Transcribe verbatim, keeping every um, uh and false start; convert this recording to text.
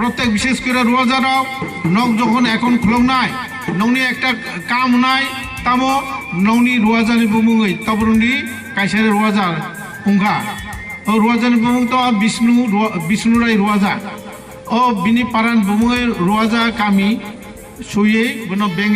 Protek bishes kore ruaja rok, nok jokhon account khuloknai, nokni ekta kam wngnai, tamo nokni ruajani bumungwi taboroni kaisa ruaja wngkha. O ruajani bumung to Bishnu Rua-, Bishnu Rai ruaja. O bini paran bumungwi ruaja kami suywi bono bank